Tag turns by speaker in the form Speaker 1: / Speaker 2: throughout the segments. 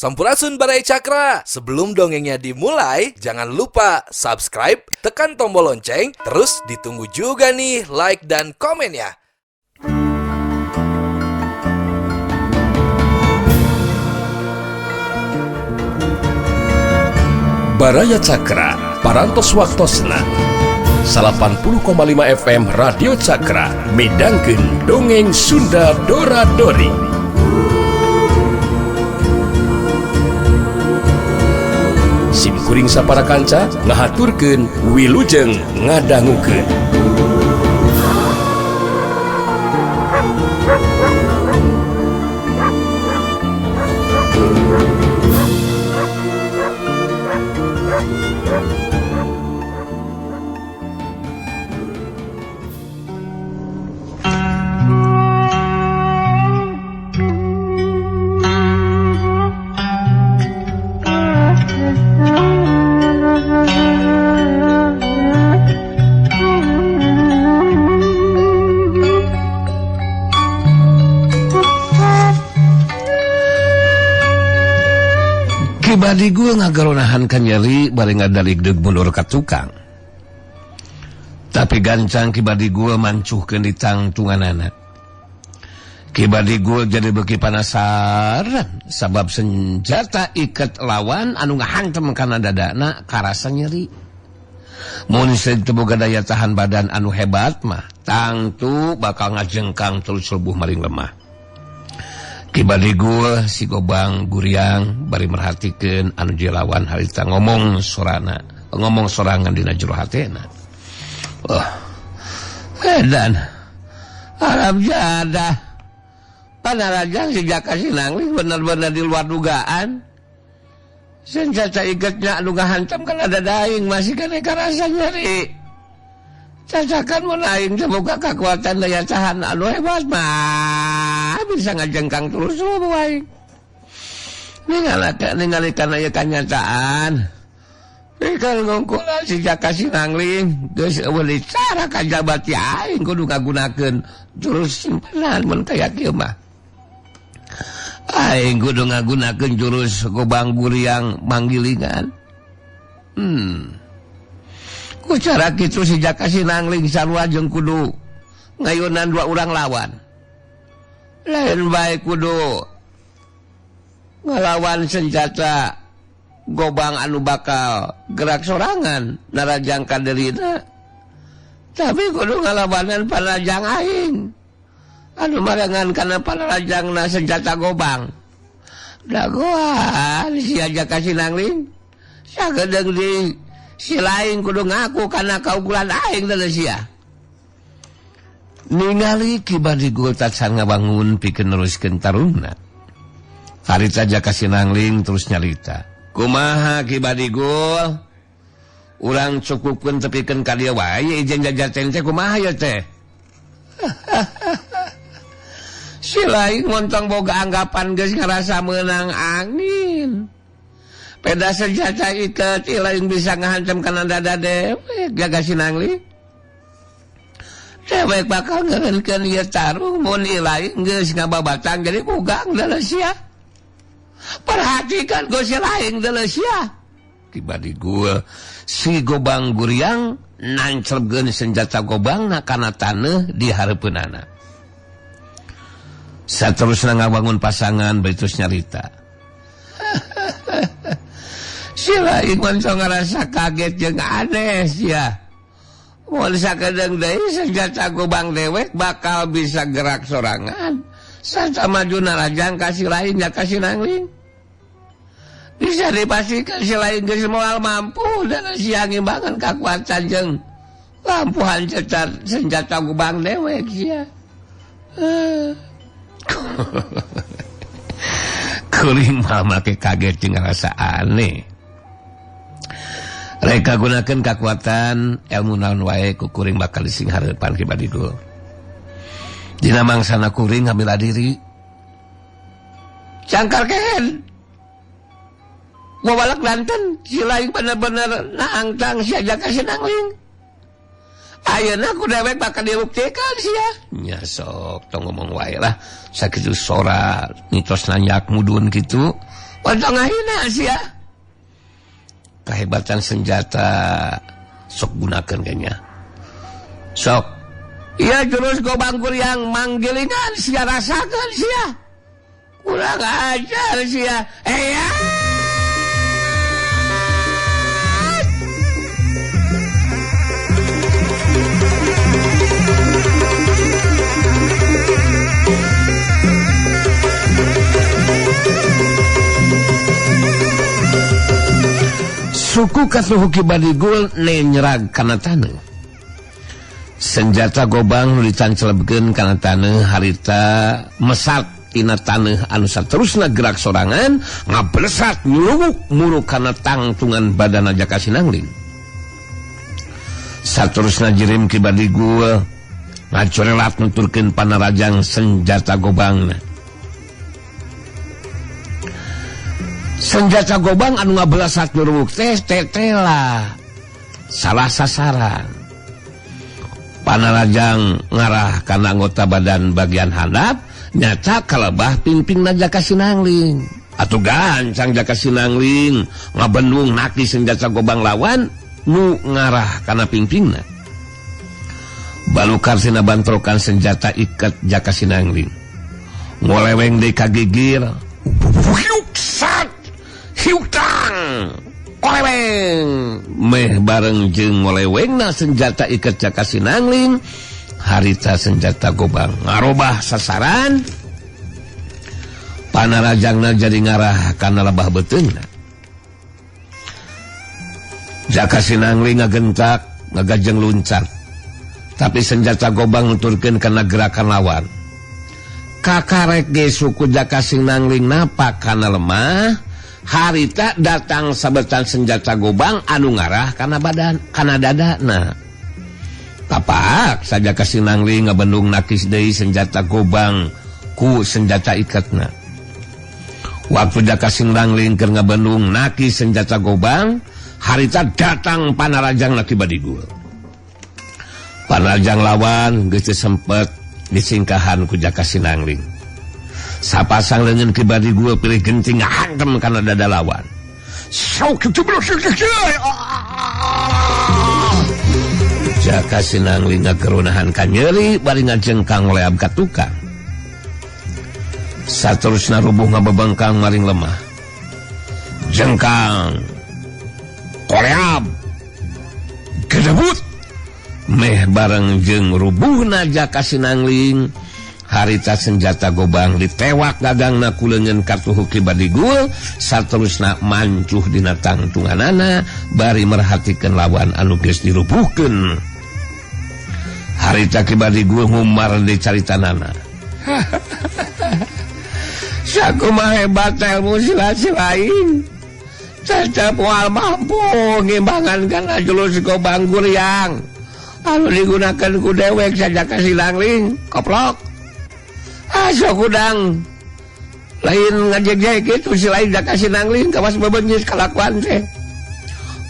Speaker 1: Sampurasun Baraya Cakra. Sebelum dongengnya dimulai, jangan lupa subscribe, tekan tombol lonceng, terus ditunggu juga nih like dan komennya.
Speaker 2: Baraya Cakra, Parantos Waktosna 80,5 FM Radio Cakra midangkeun dongeng Sunda Dora Dori. Sim kuring sapara kanca ngahaturkeun wilujeng ngadangukeun.
Speaker 3: Ki Badigul ngagaronahan ka nyeri bari ngadaligdeug mundur ka tukang. Tapi gancang Ki Badigul mancuhkeun di tangtunganana. Ki Badigul jadi beuki panasaran sabab senjata iket lawan anu ngahantem kana dadana karasa nyeri. Mun seung teu boga daya tahan badan anu hebat mah tangtu bakal ngajengkang terus lebuh maring lemah. Ki Badigul si Gobang Guriang bari merhatikeun anu jelawan harita ngomong sorana, ngomong sorangan dina jero hatena. Oh, edan Arab jadah panarajang si Jaka Sinangling bener-bener di luar dugaan. Senjata iketnya anu ngahancam kan ada daing masih kena karasa nyeri. Cacakan mun aing teh boga kakuatan daya tahan anu hebat mah bisa ngajengkang terus lu aing. Ningali kana ieu kanyataan. Ikan ngungkulan si Jaka Sinangling geus eueuh cara kajabat aing kudu ngagunakeun jurus simpenan mun kaya kieu mah. Aing kudu ngagunakeun jurus Gobang Guriang manggilingan. Ku cara kitu si Jaka Sinangling sarua jeung kudu ngayunan dua urang lawan. Lain bae kudu ngalawan senjata gobang anu bakal gerak sorangan narajang kaderina. Tapi kudu ngalawanan panarajang aing anu marengan kana panarajangna senjata gobang. Dagoan si Jaka Sinangling sagedeung di si lain kudu ngaku kana kaunggulan aing teh sia. Ningali Ki Badigul tacan ngabangun pikeun neruskeun tarungna. Harita Jaka Sinangling terus nyarita. Kumaha Ki Badigul? Urang cukupkeun tepikeun ka dieu wae ijen jajaten teh kumaha ye teh? Si lain montong boga anggapan geus ngarasa meunang angin. Peda senjata iket lain bisa ngahancam kana dada dewek Jaka Sinangling. Dewek bakal ngeureunkeun ieu tarung mun lain geus ngababatang jadi bugang deuleu sia. Perhatikan go si lain deuleu sia. Ki Badigul si Gobang Guriang nancrebkeun senjata gobangna kana taneuh di hareupeunana. Saterusna ngabangun pasangan bari terus nyarita. Si lain mancong ngerasa kaget jeung aneh sia. Mun sakedeung deui senjata gobang dewek bakal bisa gerak sorangan. Saca maju narajang ka si lain Jaka Sinangling. Bisa dipastikan si lain geus moal mampu dan sia ngimbangan kakuatan jeung lampuhan senjata gobang dewek sia. Kuring mah make kaget jeung ngerasa aneh. Reka gunakeun kakuatan ilmu naon wae ku kuring bakal dising hareupan Ki Badigul. Dina mangsana kuring ngambil diri. Cangkar kehen. Wabalak lanten si lain bener-bener naangtang si Jaka Sinangling. Ayeuna ku dewek bakal dibuktikan sia. Nya sok tong ngomong wae lah. Sakitu sora nitos nanyak mudun kitu. Wancong ngahina sia. Kehebatan senjata sok gunakan kayaknya. Sok. Iya jurus Gobang Guriang manggilingan sia rasakan sia. Kurang ajar sia. Ya. Suku katuhu Ki Badigul nenyerag kana taneuh. Senjata gobang nu dicancelebkeun kana taneuh harita mesat tina taneuh anu saterusna gerak sorangan ngablesat nyulunguk muru kana tangtungan badana Jaka Sinangling. Saterusna jirim Ki Badigul ngacorelat nuturkeun panarajang senjata gobangna. Senjata gobang anu ngabelasat nyuruk teh tetela salah sasaran. Panarajang ngarah kana anggota badan bagian handap nyata kalebah pingping Jaka Sinangling. Atuh gancang Jaka Sinangling ngabendung naki senjata gobang lawan nu ngarah kana pingpingna. Balukar sina bantrokan senjata iket Jaka Sinangling. Ngoleweng deui ka gigir. Sat hiutang oleweng meh bareng jeung ngolewengna senjata iket Jaka Sinangling harita senjata gobang ngarobah sasaran. Panarajangna jadi ngarah kana lebah beuteungna. Jaka Sinangling ngagentak ngagajeng luncat, tapi senjata gobang nuturkeun kana gerakan lawan. Kakarek ge suku Jaka Sinangling napak kana lemah harita datang sabetan senjata gobang anu ngarah kana badan kana dadana. Tapak saja Jaka Sinangling ngabendung nakis deui senjata gobang ku senjata iketna. Waktu Jaka Sinangling keur ngabendung nakis senjata gobang harita datang panarajang Ki Badigul. Panarajang lawan geus teu sempet disingkahan ku Jaka Sinangling. Sapasang leungeun Ki Badigul pilih genting ngahantem kana dada lawan. Jaka Sinangling ngagerunahan ka nyeri bari ngajengkang leab ka tukang. Saterusna rubuh ngabebengkang maring lemah. Jengkang koleab gedebut meh bareng jeung rubuhna Jaka Sinangling harita senjata gobang ditewak gagangna ku leungeun katuhu Ki Badigul. Saterusna mancuh dina tangtunganana bari merhatikeun lawan anu geus dirubuhkeun. Harita Ki Badigul ngumar di caritanana. Sakumaha hebat ilmu silat lain tetep moal mampu ngimbangan kana jurus Gobang Guriang anu digunakan ku dewek saja Jaka Sinangling koplok. Aso kudang lain ngajek-jek itu si lain Jaka Sinangling kawas bebenyis kalakuan teh.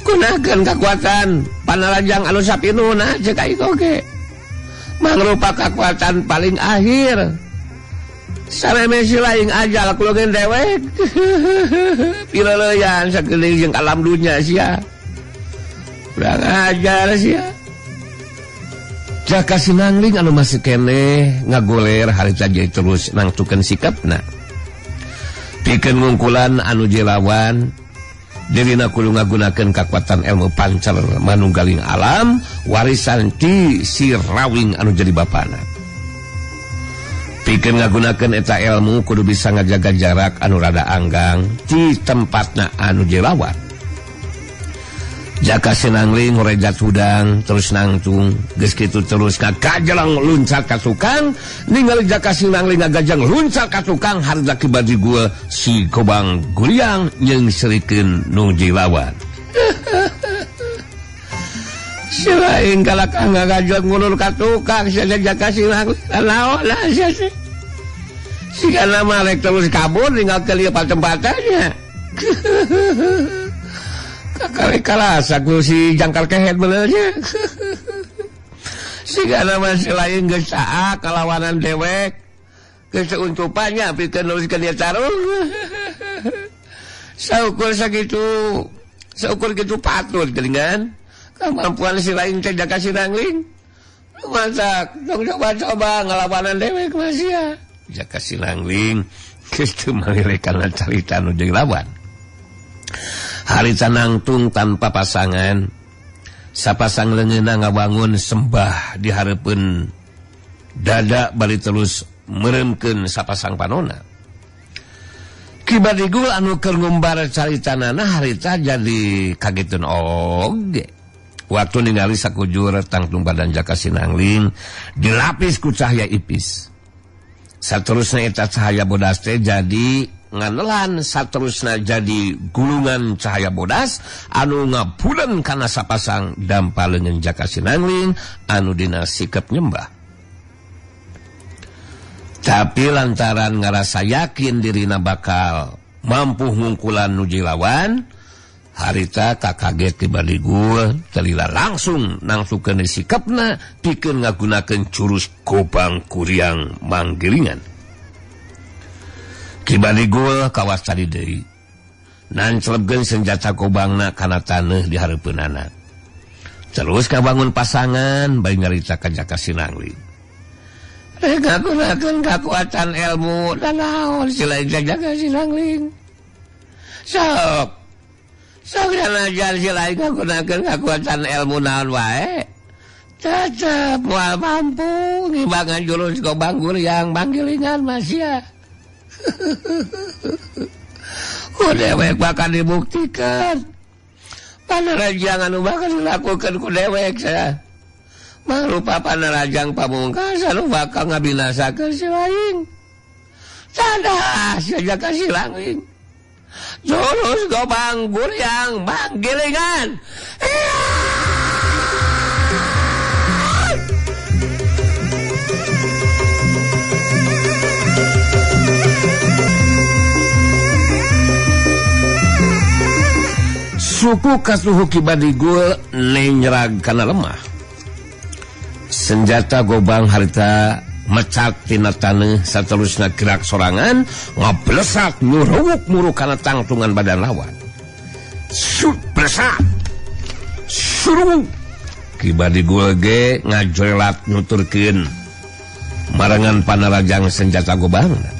Speaker 3: Gunakeun kakuatan panarajang anu sapinuna cek aing oge. Mangrupa kakuatan paling akhir. Sareme si lain ajal kuleungeun dewek. Pileuleyan sakeling jeung alam dunya sia. Kurang ajar sia. Jaka Sinangling anu masih keneh ngagoler harita jadi terus nangtukeun sikapna. Pikeun ngungkulan anu jelawan dirina kudu ngagunakeun kakuatan ilmu pancer manunggaling alam warisan ti si Rawing anu jadi bapana. Pikeun ngagunakeun eta ilmu kudu bisa ngajaga jarak anu rada anggang ti tempatna anu jelawan. Jaka Sinangling ngorejat hudang terus nangtung geus kitu terus kagajelang luncat ka tukang. Ningali Jaka Sinangling ngagajang luncat ka tukang harita Ki Badigul si Gobang Guriang jeung serikeun nu jilawan. Si lain kalakah ngagajang ngulur ka tukang sia Jaka Sinangling naon sia sih. Sigana mah rek terus kabur ninggal ke lieu patempatannya. Kakak kalah saku si jangkar kehet benernya. Sigana masih lain geus saha kalawanan dewek. Geus untupannya pikeun neruskeun ieu tarung. Saukur sakitu, saukur kitu patut geuningan. Kemampuan si lain teh Jaka Sinangling. Masak, tong coba-coba ngalawanan dewek mah sia. Jaka Sinangling geus teu malirekan carita nu jeung lawan. Harita nangtung tanpa pasangan. Sapasang leungeunna ngawangun sembah di hareupeun dada bari terus mereumkeun sapasang panona. Ki Badigul anu keur ngumbar caritanana harita jadi kagetun oge. Waktu ningali sakujur tangtung badan Jaka Sinangling dilapis ku cahaya ipis. Saterusna eta cahaya bodas teh jadi nganelan, saterusna jadi gulungan cahaya bodas anu ngabulan kana sapasang dampa leungeun Jaka Sinangling anu dina sikep nyembah. Tapi lantaran ngarasa yakin dirina bakal mampu ngungkulan nu jilawan, harita kakaget Ki Badigul telila langsung nangsukeun sikapna pikeun ngagunakeun jurus gobang kuriang manggilingan. Ki Badigul kawas tadi deui nancelebkeun senjata gobangna kana taneuh di hareupeunana. Terus kabangun pasangan bari nyarita ka Jaka Sinangling. Rek ngagunakeun kakuatan ilmu dan naon si lain Jaka Sinangling. Sok sok ajar si lain ngagunakeun kakuatan ilmu naon wae. Tetep moal mampu ngimbangan jurus gobang guriang manggilingan masya. Ku dewek bakal dibuktikan. Panarajang anu bakal dilakukan ku dewek saya. Mangrupa panarajang pamungkas anu bakal ngabinasakeun si lain. Sadah sia Jaka Sinangling. Jurus gobang guriang manggilingan. Suku kasuhu Ki Badigul nenyerag kana lemah. Senjata gobang harita mecat tina taneuh saterusna gerak sorangan ngablesak nyuruwuk muru kana tangtungan badan lawan. Sut blesak. Suruwuk. Ki Badigul ge ngajolat nuturkeun marengan panarajang senjata gobangna.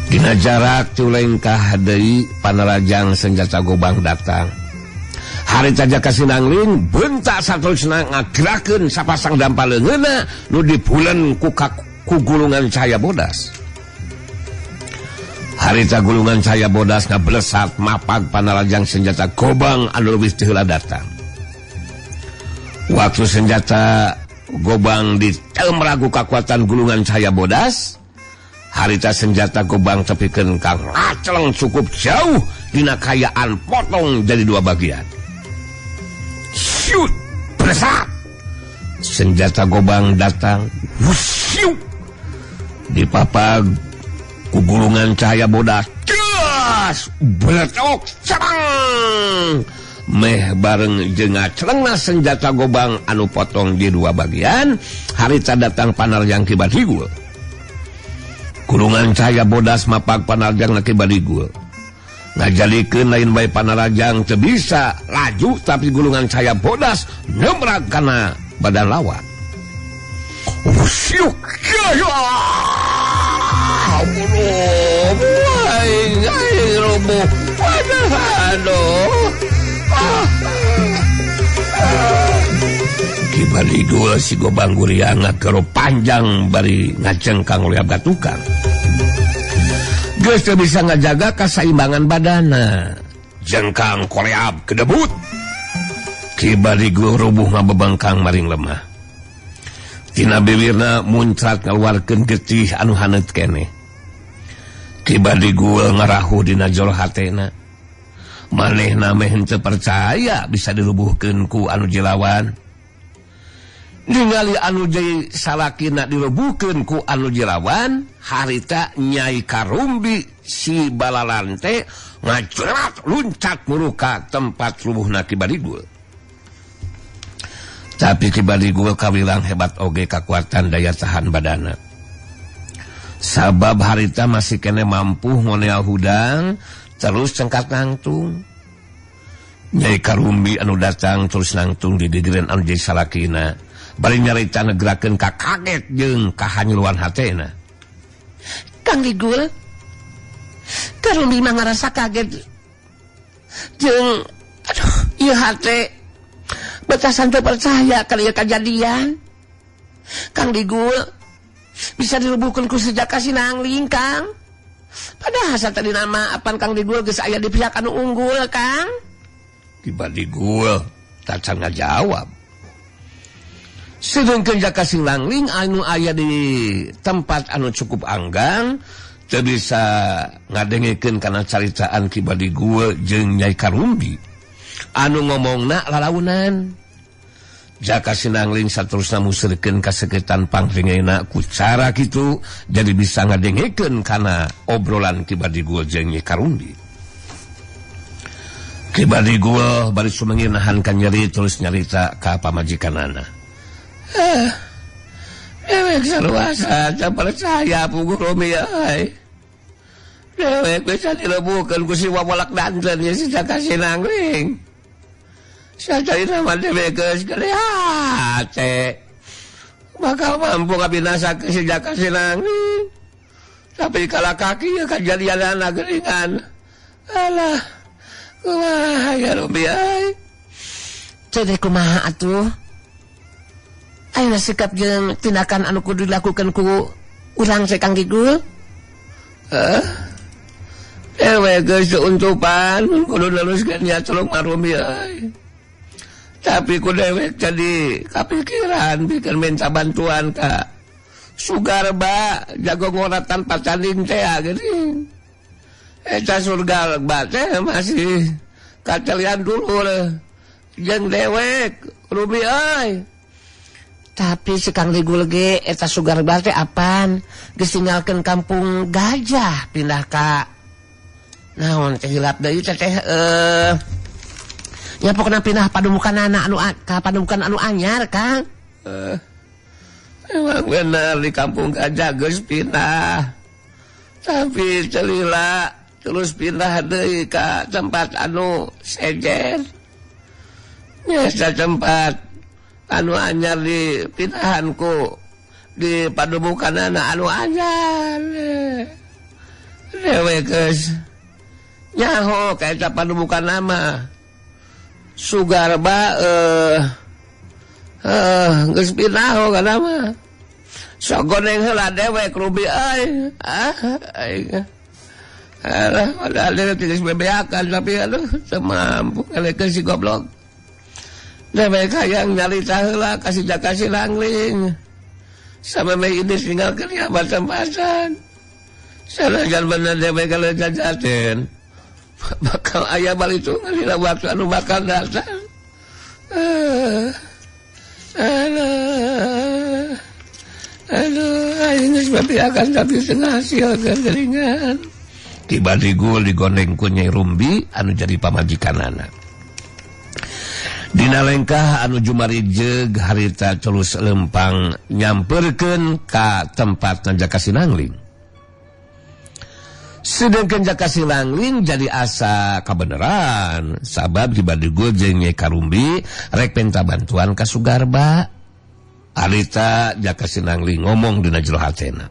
Speaker 3: Dina jarak tulengkah deui panarajang senjata gobang datang. Harita Jaka Sinangling bentak saterusna ngagerakeun sapasang dampa leungeunna nu dibulen ku gulungan cahaya bodas. Harita gulungan cahaya bodas ngablesat mapag panarajang senjata gobang anu leuwih teu heula datang. Waktu senjata gobang ditemragu kakuatan gulungan cahaya bodas, harita senjata gobang tepikeun ka ngaceleng cukup jauh dina kayaan potong jadi dua bagian. Shoot, blesak. Senjata gobang datang, wusyuk. Dipapag ku gulungan cahaya bodas. Gas, bletok, cerang. Meh bareng jeung ngacelengna senjata gobang anu potong di dua bagian, harita datang panarjang Ki Badigul. Gulungan cahaya bodas mapag panarjang Ki Badigul. Ngajalikeun lain bae panarajang teu bisa laju tapi gulungan cahaya bodas nemrag kana badan lawan. Usyuk. Aing aing roboh. Aduh. Ki Badigul si gobang guriang ngakero panjang bari ngacengkang leap ka tukang. Geus teu bisa ngajaga kasaimbangan badana. Jengkang koleab kedebut. Ki Badigul rubuh ngabebengkang maring lemah. Tina bibirna muncrat ngaluarkeun getih anu haneut keneh. Ki Badigul ngarahu dina jero hatena. Manehna meh henteu percaya bisa dirubuhkeun ku anu jilawan. Ningali anu jadi salakina dirubuhkeun ku anu jilawan, harita Nyai Karumbi si balalante ngajerat luncat muruka tempat rubuhna Ki Badigul. Tapi Ki Badigul kawilang hebat oge kakuatan daya tahan badana. Sabab harita masih kene mampu ngonea hudang terus cengkat nangtung. Nyai Karumbi anu datang terus nangtung di didiren anu jadi salakina. Bari nyarita negerakeun ka kaget jeung kahanyuluan hatena.
Speaker 4: Kang Digul, Karumbi mah ngarasa kaget jeung aduh ieu hate betasan teu percaya kali ieu kajadian. Kang Digul bisa dirubuhkeun ku si Jaka Sinangling, Kang. Padahal satadi nama apan Kang Digul geus aya di pihak anu unggul, Kang.
Speaker 3: Ki Badigul tacan ngajawab. Sedengkeun Jaka Sinangling anu aya di tempat anu cukup anggang teu bisa ngadengekeun kana caritaan Ki Badigul jeung Nyai Karumbi anu ngomongna lalaunan. Jaka Sinangling saterusna museurkeun kaseketan pangdengena ku cara kitu jadi bisa ngadengekeun kana obrolan Ki Badigul jeung Nyai Karumbi. Ki Badigul bari sumengir nahan ka nyeri terus nyarita ka pamajikanana. Dewek saruasa can percaya puguh Rumi euy. Dewek bisa dilebuhkeun ku si wawalak danten ye si Jaka Sinangling. Sajari nama dewek geus gede hate. Bakal mampu kabinasakeun si Jaka Sinangling. Tapi kalah kaki ya kajadianana geuningan. Alah, kumaha ya Rumi euy.
Speaker 4: Teu kumaha atuh? Ayeuna sikap jeung tindakan anu kudu dilakukeun ku urang teh Kang Digul?
Speaker 3: Dewek geus untupan kudu neruskeun nya tulung Marumi euy. Tapi ku dewek jadi kapikiran bikin minta bantuan ka Sugarba jago ngorat tanpa tanding teh geuning. Eta Sugarba teh masih kacalian dulur jeung dewek Rumi euy.
Speaker 4: Tapi si Kang Digul ge eta Sugarba teh apan geus tinggalkeun kampung Gajah pindah ka naon teh hilap deui teh nya pokona pindah padumukanana anu ka padumukan anu anyar, Kang.
Speaker 3: Emang bener di kampung Gajah geus pindah. Tapi celila terus pindah deui ka tempat anu sejen. Nya tempat anu anyar di pindahanku di padubukanana anu anyar. Dewek geus nyaho ka eta padubukan nama Sugarba geus pindah kana mah. Sok goneng heula dewek Rubi euy. Ah aing. Alah, padahal dewek geus bebeakan tapi aduh teu mampu ngelekeun si goblok. Dewek hayang nyarita heula ka si Jaka Sinangling. Samemeh ini tinggalkeun ya batam-batam. Sanajan bener dewek kalau jajaten bakal aya balitungan dina waktu anu bakal datang. Alah, aduh, aing geus bebeakan tapi teu hasil geuningan. Ki Badigul digondeng ku Nyai Rumbi anu jadi pamajikanana. Dina lengkah anu jumarijeg harita terus lempang nyamperkeun ka tempat Jaka Sinangling. Sedangkan Jaka Sinangling jadi asa kabeneran sabab Ki Badigul jeung Nyai Karumbi rek minta bantuan ka Sugarba. Harita Jaka Sinangling ngomong dina jero hatena.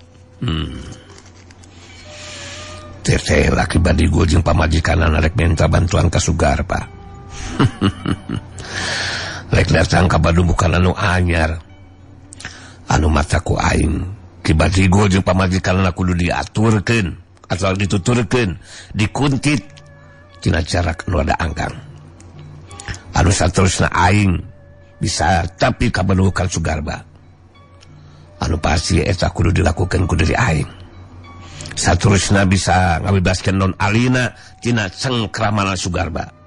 Speaker 3: Teteh Ki Badigul jeung pamajikanana rek minta bantuan ka Sugarba. Rek datang ka padumukan anu anyar anu mata ku aing. Ki Badigul jeung pamajikanana kudu diaturkeun atau dituturkeun, dikuntit tina jarak anu ada angkang. Anu saterusna aing bisa tapi kabanukan Sugarba. Anu pasti eta kudu dilakukeun ku diri aing. Saterusna bisa ngabebaskeun non alina tina cengkramana Sugarba.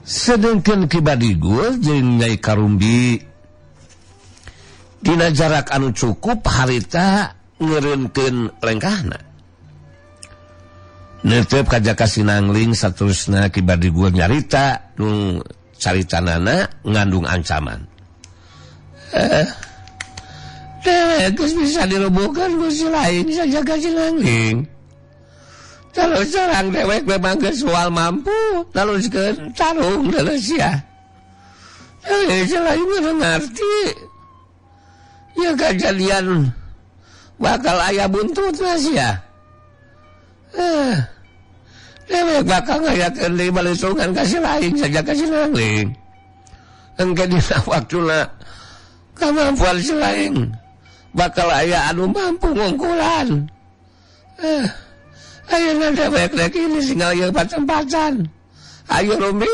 Speaker 3: Sedengkeun Ki Badigul jeung Nyai Karumbi dina jarak anu cukup harita ngeureunkeun lengkahna. Netep ka Jaka Sinangling saterusna Ki Badigul nyarita nu caritanana ngandung ancaman. Dewek geus bisa dirubuhkeun ku si lain saja si Langling. Terus serang dewek memang geus moal mampu teruskeun tarung terus ya. Si lain mah ngarti. Ya kejadian bakal aya buntutna sia. Dewek bakal ngayakeun deui balisungan ka si lain saja ka si Langling. Engke dina waktuna kamampuan si lain bakal aya anu mampu ngungkulan. Ayeuna dewek rek ini singal ieu patempatan. Ayo Rumbi.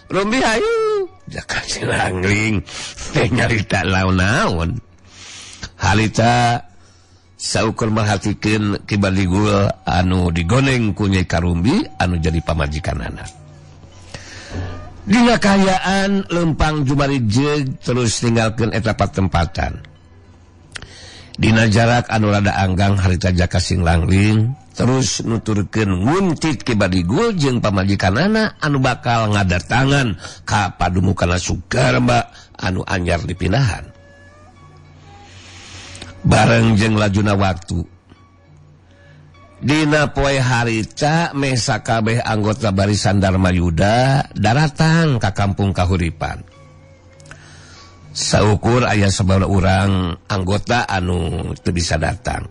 Speaker 3: Rumbi ayo. Jaka si Langling teh nyarita laun-naon. Harita saukur merhatikeun Ki Badigul anu digoneng ku Nyai Karumbi anu jadi pamajikanana. Dina kaayaan lempang jumarijeg terus ninggalkeun eta patempatan. Dina jarak anu rada anggang harita Jaka Sing Langling terus nuturkeun nguntit Ki Badigul jeung pamajikanana anu bakal ngadatangan ka padumukanna Sugarba anu anyar dipindahan. Bareng jeung lajuna waktu dina poe harita meh sakabeh anggota barisan Dharma Yuda daratang ka kampung Kahuripan. Saukur aya sabaraha urang anggota anu teu bisa datang.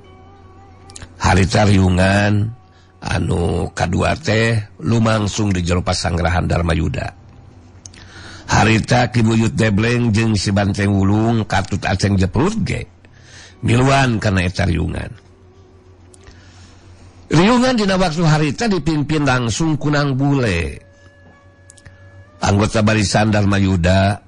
Speaker 3: Harita riungan anu kadua teh lumangsung di jero pasanggrahan Dharma Yuda. Harita Ki Buyut Debleng jeung si Banteng Wulung katut Aceng Jeprut ge miluan kana eta riungan. Riungan dina waktu harita dipimpin langsung kunang bule. Anggota barisan Dharma Yuda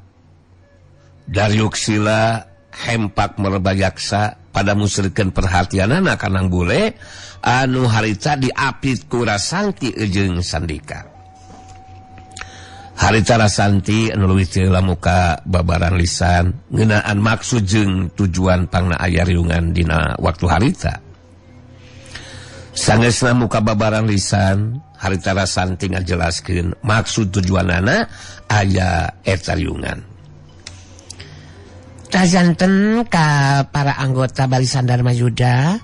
Speaker 3: Daryuksila hempak Merbayaksa pada musrikeun perhatianana ka Nang Bule anu harita diapit ku Rasanti jeung Sandika. Harita Rasanti anu leuwih teu muka babaran lisan ngeunaan maksud jeung tujuan pangna aya riungan dina waktu harita. Sangesna muka babaran lisan harita Rasanti ngajelaskeun maksud tujuanana aya eta riungan.
Speaker 4: Tajanten ka para anggota barisan Dharma Yuda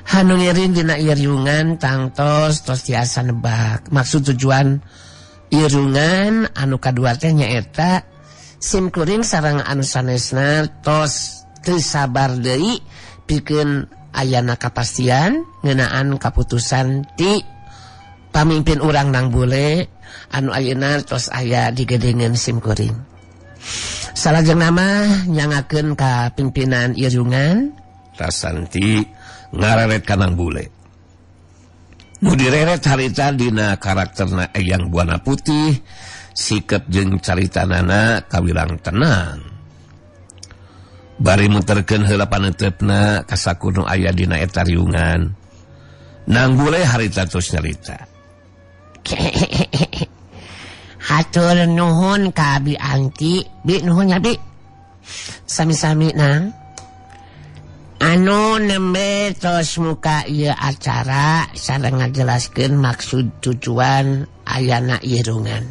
Speaker 4: hanu ngiring dina ieu riungan tangtos tos tiasa nebak maksud tujuan irungan anu kadua teh nyaeta simkuring sareng anu sanesna tos teu sabar deui pikeun ayana kapastian ngeunaan kaputusan ti pamimpin urang Nang Bule anu ayeuna tos aya digedengeun simkuring. Salajengna mah nyangakeun ka pimpinan irungan
Speaker 3: Rasanti ngareret ka Nang Bule. Nu direret harita dina karakterna Eyang Buana Putih, sikep jeung caritanana kawilang tenang. Bari muterkeun heula paneuteup-na ka sakur nu aya dina eta riungan. Nang Bule harita terus nyarita.
Speaker 4: Hatur nuhun ka Abi Anti, bi nuhun ya bi. Sami-sami nang. Anu nembe tos muka ieu acara sareng ngajelaskeun maksud tujuan ayana irungan.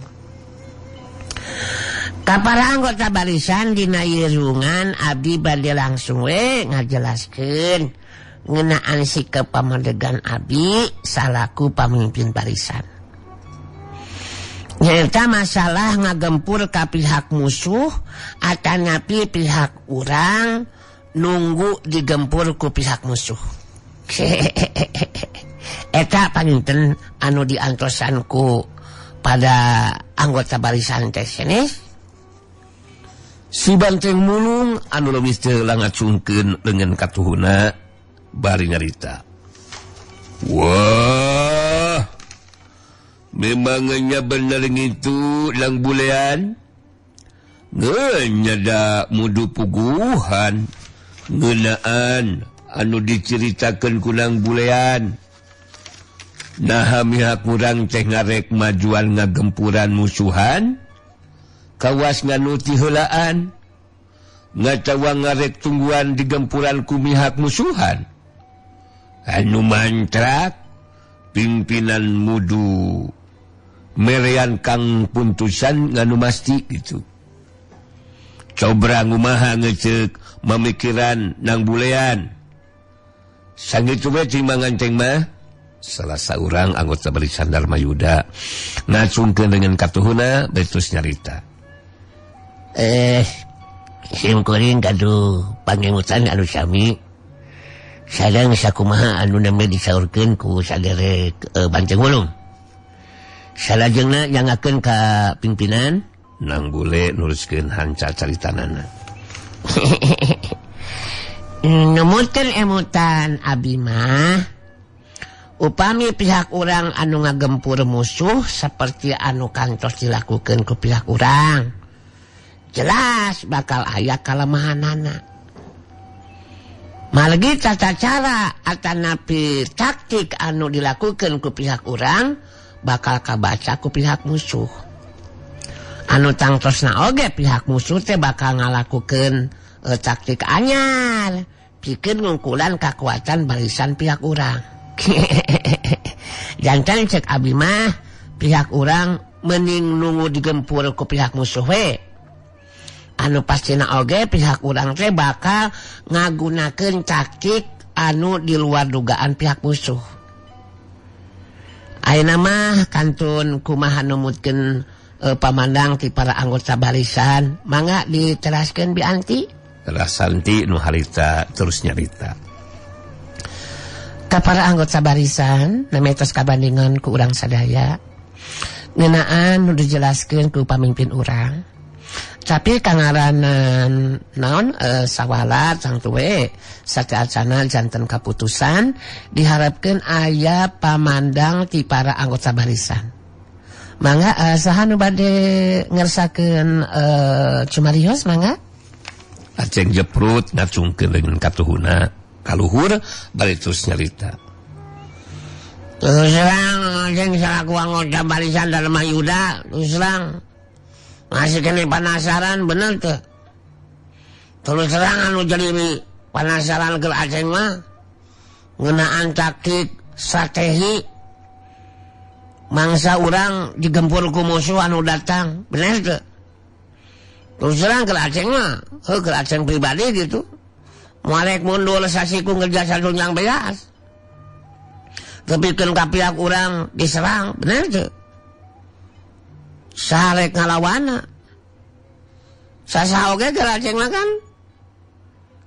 Speaker 4: Ka para anggota barisan dina irungan abdi bade langsung we ngajelaskeun ngeunaan sikap pamadegan abdi salaku pamimpin barisan. Nyaeta masalah ngagempur ka pihak musuh atanapi pihak urang nunggu digempur ku pihak musuh. Eta panginten anu diantosan ku pada anggota barisan teh sanes.
Speaker 3: Si Banteng Mulung anu leuwih teu langacungkeun leungeun katuhuna bari nyarita. Wah, memangnya bener ngitu Lang Bulean? Ngenyada mudu puguhan ngeunaan anu diceritakeun ku Nang Bulean. Naha mihak urang teh ngarek majuan ngagempuran musuhan, kawas nganuti heulaan, ngatawa ngarek tungguan digempuran ku mihak musuhan. Anu mantrak pimpinan mudu merean kang puntusan nganu masti gitu. Cobra ngumaha ngeceuk mamikiran nang bulean. Sakitu we cing manganceng mah. Salah saurang anggota barisan Darmayuda ngacungkeun dengan katuhuna betus nyarita.
Speaker 4: Sim kuring gaduh pangemutan anu sami. Sadang sakumaha anu nembe disaurkeun ku saderek Banteng Wulung. Salajengna nyangakeun ka pimpinan
Speaker 3: nang bule nuruskeun hanca caritanana.
Speaker 4: Numutkeun emutan abi mah upami pihak urang anu ngagempur musuh seperti anu kantos dilakukeun ku pihak urang, jelas bakal aya kalemahanana. Malegi tata cara atanapi taktik anu dilakukeun ku pihak urang bakal kabaca ku pihak musuh. Anu tangtosna oge pihak musuh teh bakal ngalakukeun taktik anyar pikeun ngungkulan kakuatan barisan pihak urang. Jantan cek abi mah pihak urang mending nunggu digempur ku pihak musuh we. Anu pastina oge pihak urang teh bakal ngagunakeun taktik anu di luar dugaan pihak musuh. Ayeuna mah kantun kumaha numutkeun pamandang ti para anggota barisan, mangga diteraskeun bi Anti.
Speaker 3: Rasanti nu harita terus nyarita.
Speaker 4: Ka para anggota barisan namanya tos kabandingan ku urang sadaya ngeunaan nu dijelaskeun ku pamimpin urang. Tapi kangaranan naon sawala tangtu we sateacana janten kaputusan diharapkeun aya pamandang ti para anggota barisan. Mangga saha nu bade ngersakeun cumarios mangga?
Speaker 3: Aceng jeprut ngacungkeun leungeun katuhuna kaluhur bari terus nyarita.
Speaker 4: Terus serang jeung salaku anggota barisan Darmayuda, terus serang masih kena penasaran bener tuh. Terus serang anu jadi penasaran ke Aceng mah ngeunaan taktik strategi mangsa urang digempur ku musuh anu datang, bener tuh. Terus serang ke Aceng mah, heuh ke Aceng pribadi gitu. Mualek mundur sasiku ngerja satu yang beas. Tepikeun ka pihak urang diserang, bener tuh. Sarek ngalawana. Sasaha oge keur Aceng mah kan.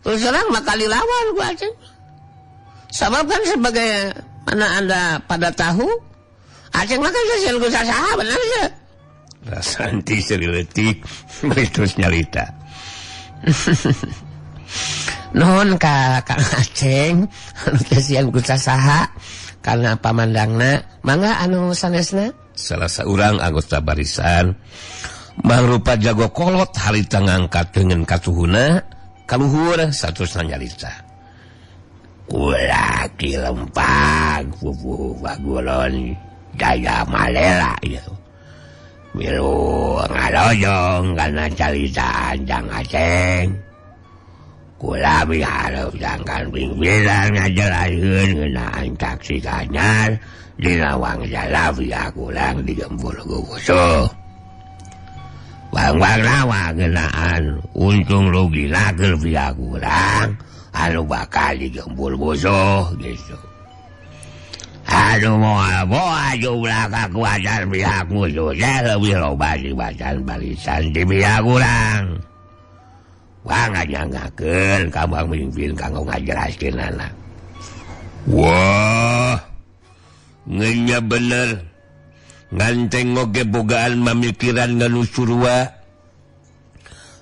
Speaker 4: Terus serang bakal dilawan ku Aceng. Sabab kan sebagai mana Anda pada tahu, Aceng mah kan sasieun ku sasaha, bener tuh.
Speaker 3: Rasanti seuri leutik terus nyarita.
Speaker 4: Nuhun ka Kang Aceng anu teh sieun ku sasaha karena pamandangna mangga anu sanesna.
Speaker 3: Salah seorang anggota barisan mangrupa jago kolot harita ngangkat dengan katuhuna kaluhur satusna nyarita.
Speaker 4: Kula ki lempang pupuh bagulon daya malela ieu. Milu ngalojong kana carita Kang Aceng. Kula miharep jangkan pimpinan ngajelaskeun ngeunaan taktik anyar dina wangsala pihak urang digempur ku musuh. Bang-bang rawa ngeunaan untung rugina keur pihak urang anu bakal digempur musuh gitu. Aduh moal-moal jumlah kakuatan pihak musuh teh leuwih loba dibanding barisan di pihak urang. Wah ngajangakeun ka bang mimpin kanggo ngajelaskeunana.
Speaker 3: Wah, ngenya bener. Nganteng oge bogaan mamikiran nganu surua.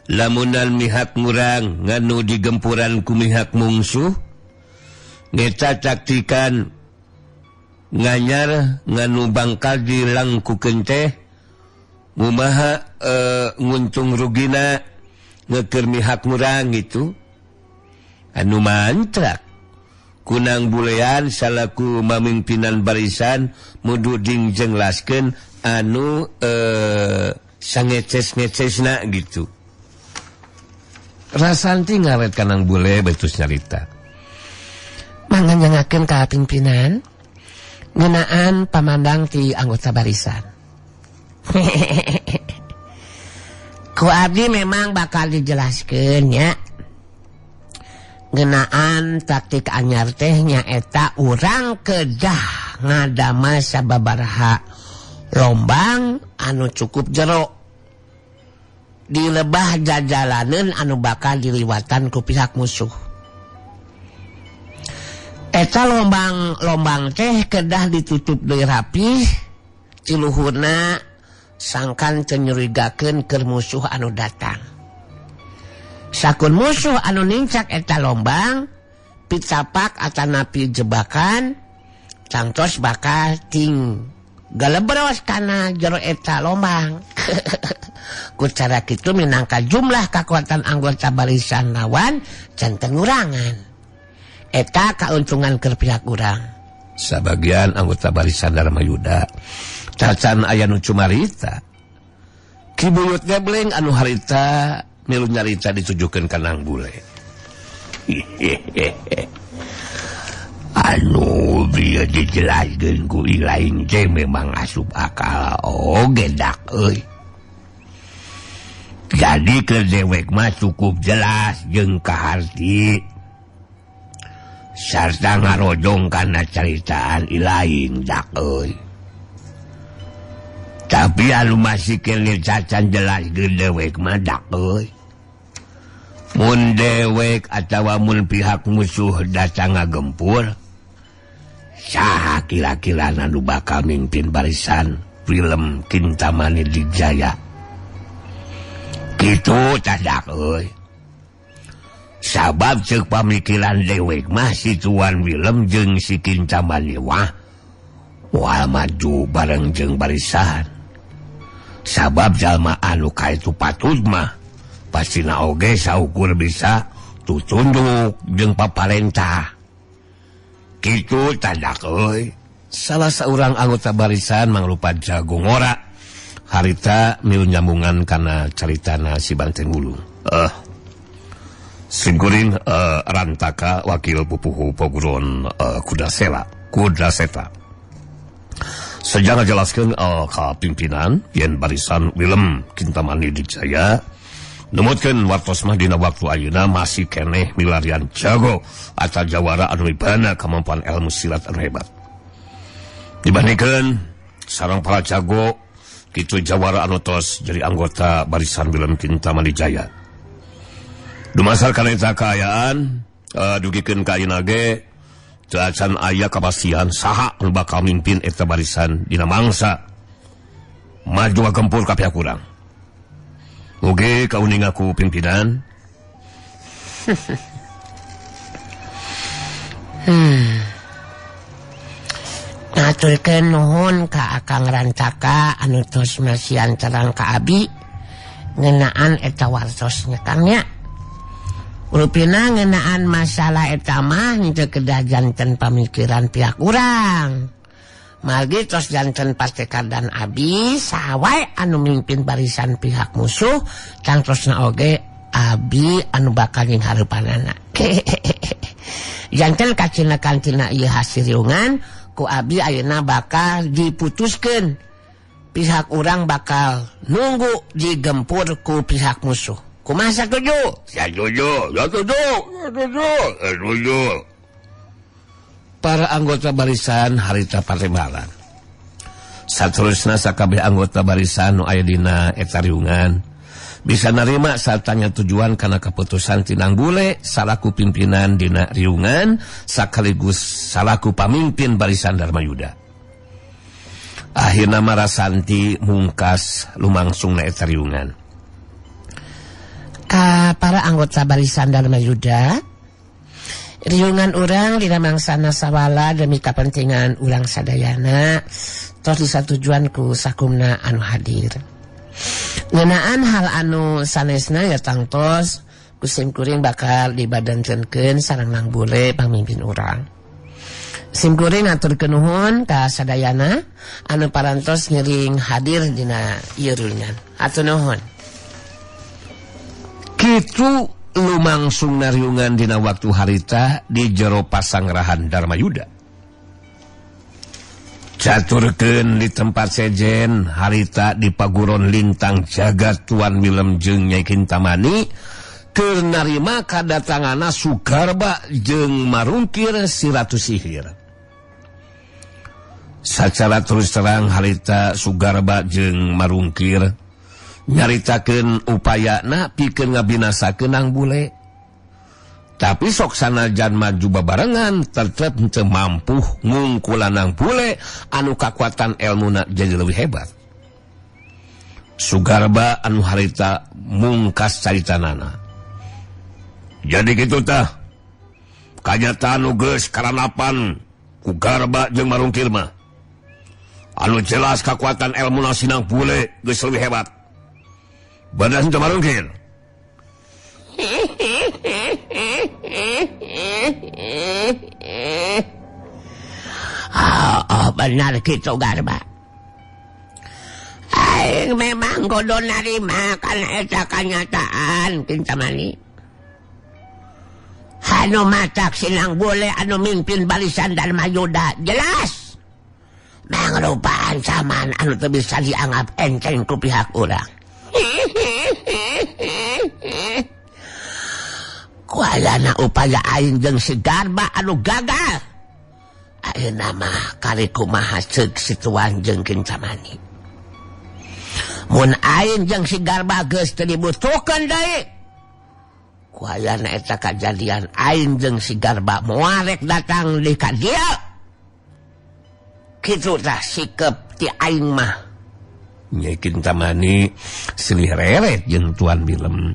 Speaker 3: Lamunan mihak ngurang nganu digempuran ku mihak mungsuh. Ngeta taktikan nganyar nganu bangkal dilangkukeun teh ngumaha nguntung rugina ngeker mihak ngurang gitu. Anu mantrak kunang bulean salaku mamimpinan barisan mudu dijenglaskeun anu sangeces-ngecesna gitu. Rasanti ngaret kanang bule betus nyarita.
Speaker 4: Manganyangakeun ka pimpinan ngeunaan pamandang ti anggota barisan. Ku abdi memang bakal dijelaskeun nya. Ngeunaan taktik anyar teh nyaeta urang kedah ngadamel sababaraha lombang anu cukup jero. Di lebah jajalaneun anu bakal diliwatan ku pihak musuh. Eta lombang-lombang teh kedah ditutup deui rapih ciluhurna sangkan teu nyurigakeun keur musuh anu datang. Sakun musuh anu nincak eta lombang pitapak atanapi jebakan tangtos bakal ting galebros kana jero eta lombang. Ku cara kitu minangka jumlah kakuatan anggota barisan lawan janten ngurangan. Eta kauntungan keur pihak urang.
Speaker 3: Sabagian anggota barisan Darmayuda cacan aya nu cumarita. Ki Buyut Gebleng anu harita milu nyarita ditujukeun ka Nang Bule. Anu bieu dijelaskeun ku ilaing teh memang asup akal oge dak euy. Jadi keur dewek mah cukup jelas jeung kaharti. Sarta ngarojong kana caritaan ilaing dak euy. Tapi anu masih keneh cacan jelas dewek mah dak euy. Mun dewek atawa mun pihak musuh datang ngagempur, saha kira-kira anu bakal mimpin barisan film Kintamani Dijaya. Kitu tah dak euy. Sabab ceuk pamikiran dewek mah si Tuan Willem jeung si Kintamani wah moal maju bareng jeung barisan. Sabab jalma anu kaetu patut mah pastina oge saukur bisa tutunduk jeung paparentah. Kitu tadak euy. Salah saurang anggota barisan mangrupa jago ngora harita milu nyambungan kana caritana si Banteng Wulung. Simkuring Rantaka wakil pupuhu Poguron Kudasela Kudaseta. Sejak ngajelaskeun ka pimpinan yen barisan Willem Kintamani Dijaya numutkeun wartos mah dina waktu ayeuna masih keneh milarian jago atau jawara anu mibana kemampuan ilmu silat anu hebat. Dibandingkeun sareng para jago kitu jawara anu tos jadi anggota barisan Willem Kintamani Dijaya. Dumasar kana eta kaayaan dugikeun ka ayeuna ge teu acan aya kapastian saha anu bakal mimpin eta barisan dina mangsa maju gempur ka pihak urang. Oge kauninga ku pimpinan.
Speaker 4: Ngaturkeun nuhun ka Akang Rantaka anu tos masihan terang ka abi ngeunaan eta wartosna Kang nya. Rupina ngeunaan masalah eta mah henteu kedah janten pamikiran pihak urang. Margi tos janten patekadan abi saha wae anu mimpin barisan pihak musuh tangtosna oge abi anu bakal nyinghareupanana. Janten kacina kantina ieu hasil riungan ku abi ayeuna bakal diputuskeun. Pihak urang bakal nunggu digempur ku pihak musuh. Kumaha satuju?
Speaker 3: Satuju, satuju, satuju, satuju. Para anggota barisan harita partimbalan. Saterusna sakabeh anggota barisan nu aya dina eta riungan bisa narima sartanya tujuan kana keputusan Tinang Bule salaku pimpinan dina riungan sakaligus salaku pamimpin barisan Darmayuda. Akhirna marasanti mungkas lumangsungna eta riungan.
Speaker 4: Ka para anggota barisan Darmayuda, riungan urang dina mangsana sawala demi kapentingan urang sadayana tos disatujuan ku sakumna anu hadir. Ngeunaan hal anu sanesna ya tangtos ku simkuring bakal dibadantenkeun sareng Nang Bule pamimpin urang. Simkuring ngaturkeun nuhun ka sadayana anu parantos ngiring hadir dina ieu riungan. Hatur nuhun.
Speaker 3: Kitu lumangsung nariungan dina waktu harita di jero pasangrahan Darmayuda. Caturkeun di tempat sejen harita di Paguron Lintang Jagat Tuan Milem jeung Nyai Kintamani keur narima kadatanganna Sugarba jeung Marungkir si Ratu Sihir. Sacara terus terang harita Sugarba jeung Marungkir nyaritakeun upayana pikeun ngabinasakeun Nang Bule. Tapi sok sanajan maju babarengan tetep teu mampu ngungkulan Nang Bule anu kakuatan elmuna jadi leuwih hebat. Sugarba anu harita mungkas caritanana. Jadi kitu tah. Kanyataan nu geus karanapan ku Garba jeung Marungkir mah. Anu jelas kakuatan elmuna si Nang Bule geus leuwih hebat. Bener henteu Marungkir?
Speaker 4: Oh, benar gitu Garba. Aing memang kudu narima kana eta kanyataan Kintamani. Anu matak si Nang Bule anu mimpin barisan Darmayuda jelas mangrupa ancaman anu teu bisa dianggap enteng ku pihak urang. Kuayana upaya aing jeung si Garba anu gagal. Ayeuna mah kari kumaha ceuk si Tuan jeung Kintamani. Mun aing jeung si Garba geus teu dibutuhkeun deui. Kuayana eta kajadian aing jeung si Garba moal rek datang di ka dieu. Kitu tah sikep ti aing mah.
Speaker 3: Nyai Kintamani silih reret jeung Tuan Milem.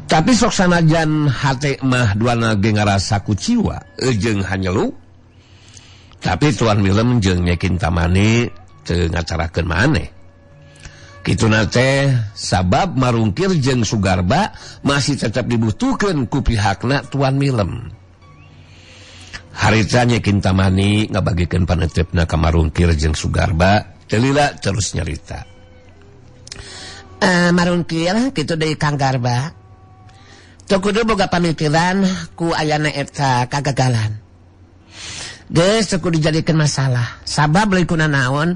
Speaker 3: Tapi sok sanajan hate mah duana ge ngarasa kuciwa jeung hanyelu. Tapi Tuan Milem jeung Nyai Kintamani teu ngacarakeun maneh. Kituna teh sabab Marungkir jeung Sugarba masih tetep dibutuhkeun ku pihakna Tuan Milem. Harita Nyai Kintamani ngabagikeun panetepna ka Marungkir jeung Sugarba, teu lila terus nyarita.
Speaker 4: Marungkir kitu deui Kang Garba. Teu kudu boga pamikiran ku ayana eta kagagalan. Geus teu kudu dijadikeun masalah. Sabab leukeun naon?